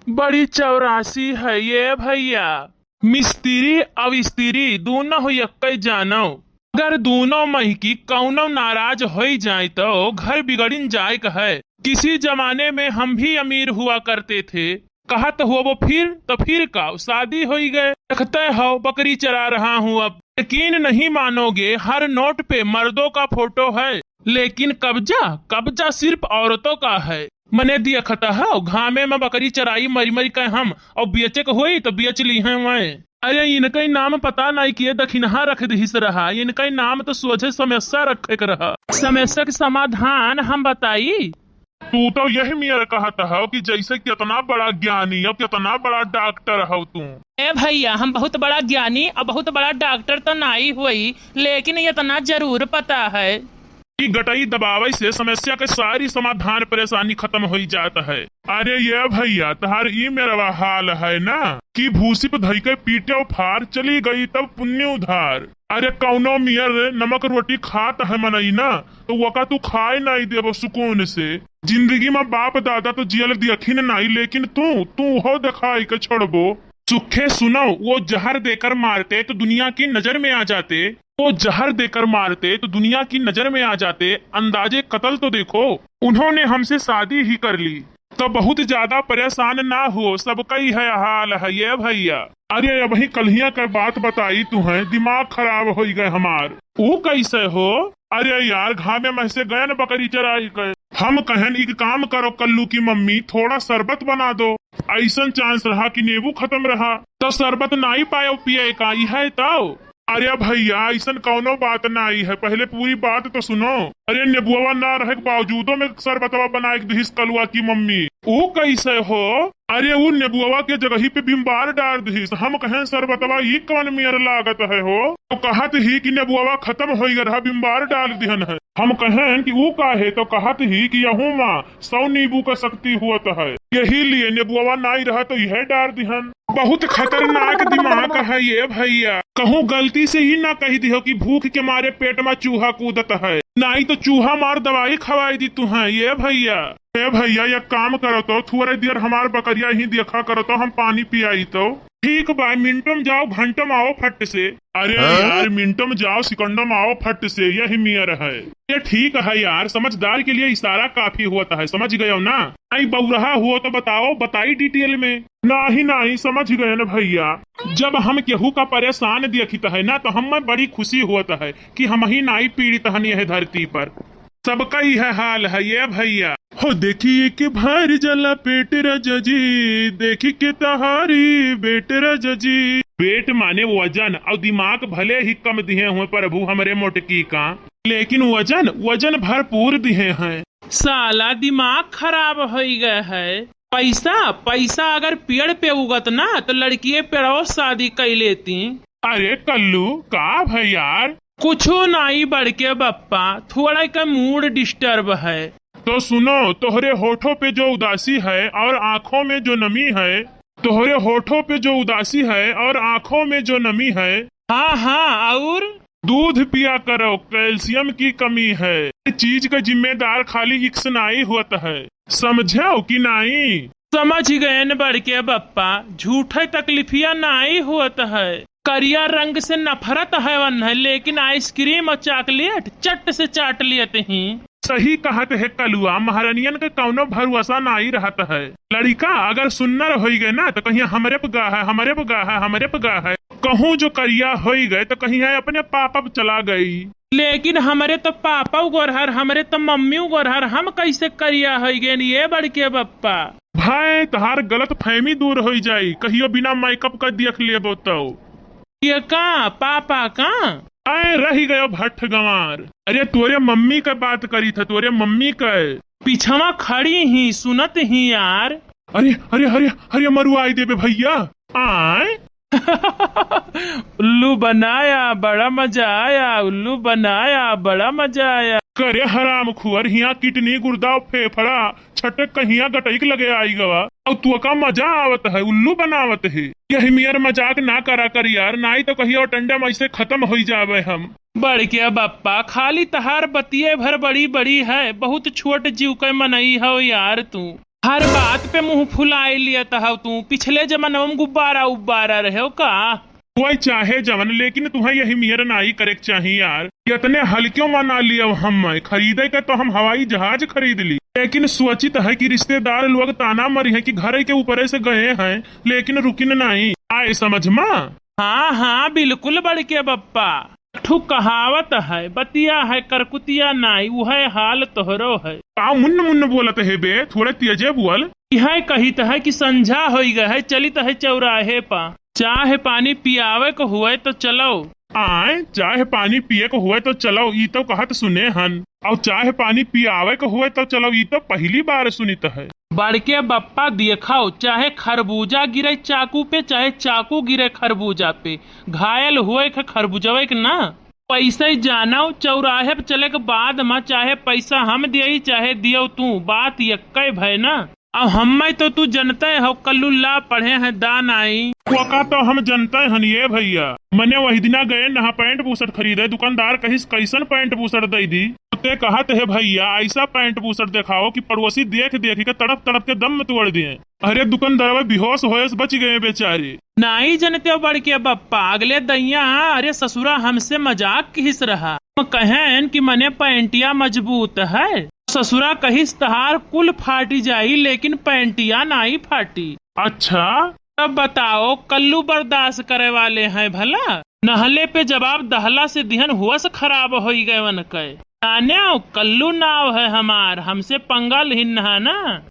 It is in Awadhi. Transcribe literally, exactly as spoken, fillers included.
बड़ी चौरासी है ये भइया। मिस्त्री अउ स्त्री दूनौ हो यक्कै जानौ। अगर दूनौ मइँ की कउनौ नाराज होइ जाइँ तौ घर बिगड़िन जाइक है। किसी जमाने में हम भी अमीर हुआ करते थे। कहत हुआ वो फिर, तो फिर का, शादी होइ गए। देखते हो बकरी चरा रहा हूँ अब। यकीन नहीं मानोगे, हर नोट पे मर्दों का फोटो है, लेकिन कब्जा, कब्जा सिर्फ औरतों का है। मने देखत हो, घामे में बकरी चराई मरि मरि के हम, अउर बेचे के होई तो बेच लीहैं वै। अरे इनकै नाम पता नाहीं के दखिनहा रख दिहिस रहा, इनकै नाम तो सोझे समस्या रखे के रहा। समस्या के समाधान हम बताई। तू तो यही मेर कहत हो कि जैसे कितना बड़ा ज्ञानी अउ कितना बड़ा डॉक्टर हो तू। ए भइया, हम बहुत बड़ा ज्ञानी अउ बहुत बड़ा डॉक्टर तो नाहीं होई, लेकिन इतना जरूर पता है। ई गटई दबावै से समस्या के सारी समाधान परेशानी खतम होइ जात है। अरे ये भइया, तहार ई मेरवा हाल है ना कि भूसी पे धइके पीटे फार, चली गई तब पुण्य उधार। अरे कउनौ मेर नमक रोटी खात है मनई ना, तो वका तू खाए नाहीं देबो सुकून से। जिंदगी में बाप दादा तो जियल दियखिन नाहीं, लेकिन तू, तू हो देखाई के छोड़बो। सुखे सुनौ, वो जहर देकर मारते तो दुनिया की नजर में आ जाते। वो जहर देकर मारते तो दुनिया की नजर में आ जाते। अंदाजे कत्ल तो देखो, उन्होंने हमसे शादी ही कर ली। तो बहुत ज्यादा परेशान ना हो, सबकै है हाल है ये भइया। अरे अबहीं कल्हिया के बात बताई तुहैं, दिमाग खराब होइ गए हमार। ऊ कैसे हो? अरे यार, घामे में से गयन बकरी चराई के। हम कहन, एक काम करो कल्लू की मम्मी, थोड़ा शरबत बना दो। अइसन chance रहा कि नेबू खतम रहा, तो शरबत नाहीं पायो पिए का, ई है तो। अरे भइया, अइसन कउनो बात नाहीं है, पहिले पूरी बात तो सुनो। अरे नेबुआ ना रहे के बावजूदो में शरबतवा बनाए के दिहिस कलुआ की मम्मी। ऊ कैसे हो? अरे ऊ नेबुआ के जगही पे बिम्बार डार दिहिस। हम कहेन शरबतवा ई कवन मेर लागत है हो? तो कहत ही कि नेबुआ खतम होइ गए रहा, बिम्बार डाल दिहन है। हम कहेन कि ऊ काहे? तो कहत ही कि यहू मा सौ नीबू का शक्ति होत है, यही लिए नेबुआ नाहीं रहा तो यह डार दिहन। बहुत खतरनाक दिमाग है ये भइया। कहूँ गलती से ई ना कहि दिहो कि भूख के मारे पेट मा चूहा कूदत है, नाहीं तो चूहा मार दवाई खवाई दी तुहैं ये भइया। ए भइया, एक काम करो तो, थोड़े देर हमार बकरिया ही देखा करो तो, हम पानी पियाई तो। ठीक बा, मिनटो में जाओ, घंटो में आओ फट से। अरे हाँ? यार, मिनटो में जाओ, सेकंडो में आओ फट से, यही मेर है। ये ठीक है यार, समझदार के लिए इशारा काफी होत है, समझ गयो ना? नाहीं बउरहा हुओ तो बताओ, बताई detail में। नाहीं, नाहीं, समझ गए ना भइया। जब हम केहू का परेशान देखित है ना, तो हम में बड़ी खुशी होत है कि हमहीं नाहीं पीड़ित हन यह धरती पर। सबका इहे हाल है ये भइया। हो देखिए के भर जाला पेट राजा जी, देखी के तहारी बेट राजा जी। पेट माने वजन, अउर दिमाग भले ही कम दिहे हुए प्रभु हमरे मोटकी का, लेकिन वजन, वजन भरपूर दिहे हैं। साला दिमाग खराब होइ गए है। पैसा, पैसा अगर पेड़ पे उगत ना, तो लड़किए पेड़ो शादी कइ लेती। अरे कल्लू, का भै यार? कुछो नाई बड़के बप्पा, थोड़ा का mood disturb है। तो सुनो, तोहरे होठों पे जो उदासी है और आँखों में जो नमी है, तोहरे होठों पे जो उदासी है और आँखों में जो नमी है। हाँ, हाँ, और? दूध पिया करो, calcium की कमी है। चीज का जिम्मेदार खाली इक्स नाई होत है, समझो कि नाई? समझ गएन बड़के बप्पा, झूठे तकलीफिया नाई होत है। करिया रंग से नफरत है वन्है, लेकिन ice cream और chocolate चट से चाट लेत ही। सही कहत है कलुआ, महारनियन के कौनो भरोसा नाई रहत है। लड़िका अगर सुन्नर होई गए ना, तो कहिया हमरे प गा है, हमरे प गा है, हमरे प गा है। कहूँ जो करिया होई गए, तो कहिया अपने पापा प चला गई। लेकिन हमरे तो पापा गोरहर, हमरे तो मम्मी गोरहर, हम कैसे करिया होई गए ये बड़के बप्पा? भाई, तहार गलत फहमी दूर होई जाई, कहियो बिना makeup का देख लेबो तो। ये का, पापा का? आए रही गयो भट्ठ गंवार। अरे तोरे मम्मी का बात करी था, तोरे मम्मी का। पिछवा खड़ी ही, सुनत ही यार। अरे, अरे, अरे, अरे, मरुआई देबे भैया। आए। उल्लू बनाया, बड़ा मजा आया, उल्लू बनाया, बड़ा मजा आया। करे हराम खुअर, हिया kidney, गुर्दा, फेफड़ा, छटक कहिया गटई के लगे आई गवा, और तू का मजा आवत है, उल्लू बनावत है। यही मेर मजाक ना करा कर यार, नाई तो कहियो टंडम ऐसे खत्म होई जावे हम। बड़के बप्पा, खाली तहार बतिये भर बड़ी बड़ी है, बहुत छोट जीव के मनई हो यार तू। हर बात पे मुंह फुलाए लियत हव तू। पिछले जमानवा में गुब्बारा उब्बारा रहे हो का? कोई चाहे जवन, लेकिन तुहें यही मियर नाई करे के चाही यार। इतने हल्कियों में ना लियव हम, खरीदे के तो हम हवाई जहाज खरीद ली, लेकिन सोचित है कि रिश्तेदार लोग ताना मरी है कि घरे के ऊपरे से गए हैं, लेकिन रुकिन नाई। आए समझ मा? हाँ, हाँ, बिल्कुल बड़के बप्पा। एक ठू कहावत है, बतिया है करकुतिया नाई, उहे हाल तोहरो है। का मुन्न मुन्न बोलत है बे, थोड़े तेजे बोल। इहे कहित है कि संझा होई गए है, चलित है चौराहे पा। चाहे पानी पियावे को हुए तो चलो। आए, चाहे पानी पिए को हुए तो चलो, ई तो कहत सुने हन। और चाहे पानी पियावे को हुए तो चलो, ई तो पहली बार सुनित है। बड़के बप्पा देखो, चाहे खरबूजा गिरे चाकू पे, चाहे चाकू गिरे खरबूजा पे, घायल हुए के खरबूजवे के ना। पैसे जानो, चौराहे पे चले के बाद में चाहे पैसा हम दियई, चाहे दियो तू, बात यक्के भय ना। अब हम्मे तो तू जनते हो, कल्लू ला पढ़े हैं दा नाई। ओका तो हम जनते हन ये भैया, मने वही दिना गए नहा पैंट बुशर्ट खरीदे, दुकानदार कहिस कैसन पैंट बुशर्ट दे दी, तो ते कहत है भैया ऐसा पैंट बुशर्ट दिखाओ कि पड़ोसी देख देख के तड़प तड़प के दम तोड़ दिए। अरे दुकानदारवा बेहोश होए से बच गए बेचारे। नाई जनते हो बड़के बप्पा, अगले दैया, अरे ससुरा हमसे मजाक किहिस रहा, हम कहेन कि मने पैंटिया मजबूत है, ससुरा कहिस तहार कुल फाटी जाई लेकिन पैंटिया नाई फाटी। अच्छा, तब बताओ कल्लू बर्दाश्त करे वाले हैं भला? नहले पे जवाब दहला से दिहन होश खराब होई गए उनके। जाने कल्लू नाव है हमार, हमसे पंगा लिहिन है ना।